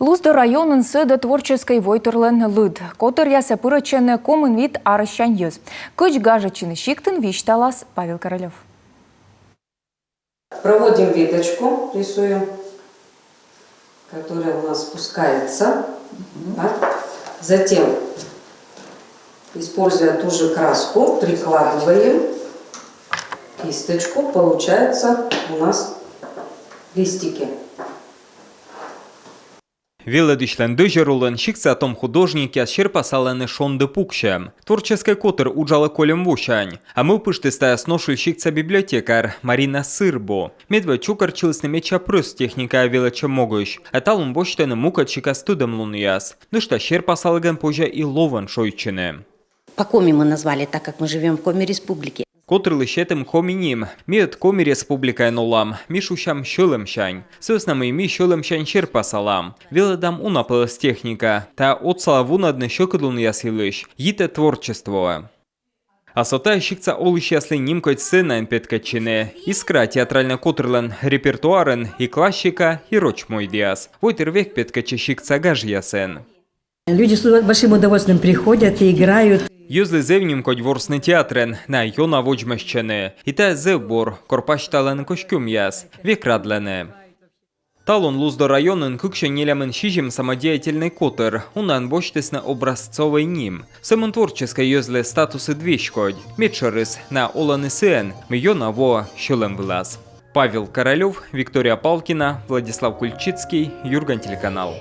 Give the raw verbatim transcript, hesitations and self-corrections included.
Луздор районын сӧдӧ творческӧй войтырлӧн лыд. Котыръясӧ пырӧдчӧны комын вит арӧссянь йӧз. Кыдз гажӧдчыны сиктын, висьталас Павел Королёв. Проводим веточку, рисуем, которая у нас спускается. Да? Затем, используя ту же краску, прикладываем кисточку, получаются у нас листики. Велӧдысьлӧн дӧзьӧр улын сиктса том художникъяс серпасалӧны шонді пуксьӧм. Творческӧй котыр уджалӧ кольӧм восянь. А мӧвпыштіс тайӧс Ношиль сиктса библиотекарь Марина Сырбу. Медводз чукӧртчылісны медся прӧст техникаӧ велӧдчӧм могысь. А талун босьтӧны мукӧд сикас тӧдӧмлунъяс. Нӧшта серпасалігӧн позьӧ и ловӧн шойччыны. По-коми мы назвали, так как мы живем в Коми Республике. Котырлы сетім коми ним. Ми ӧд Коми Республикаын олам. Ми шусям сьӧлӧмсянь. Сы вӧсна мый ми сьӧлӧмсянь серпасалам. Велӧдам уна пӧлӧс техника. Тайӧ отсалӧ вунӧдны сьӧкыдлунъяс йылысь, йитӧ творчествоӧ. А со тайӧ сиктса олысьяслы нимкодь сценаын петкӧдчыны. «Искра» театральнӧй котырлӧн репертуарын и классика, и роч мойдъяс. Войтыр век петкӧдчӧ сиктса гажъясӧн. Люди с большим удовольствием приходят и играют. Йӧзлы зэв нимкодь ворсны театрын, найӧ ёна водзмӧстчӧны. И тайӧ зэв бур, кор пасьталӧны костюмъяс. Век радлӧны. Талун Луздор районын кыксё нелямын сизим самодеятельнӧй котыр. Унаӧн босьтісны образцовӧй ним. Сӧмын творческӧй йӧзлы статусыд веськодь. Медшӧрыс, найӧ олӧны сыӧн, мый ёна воӧ сьӧлӧм вылас. Павел Королёв, Виктория Палкина, Владислав Кульчицкий, «Юрган» телеканал.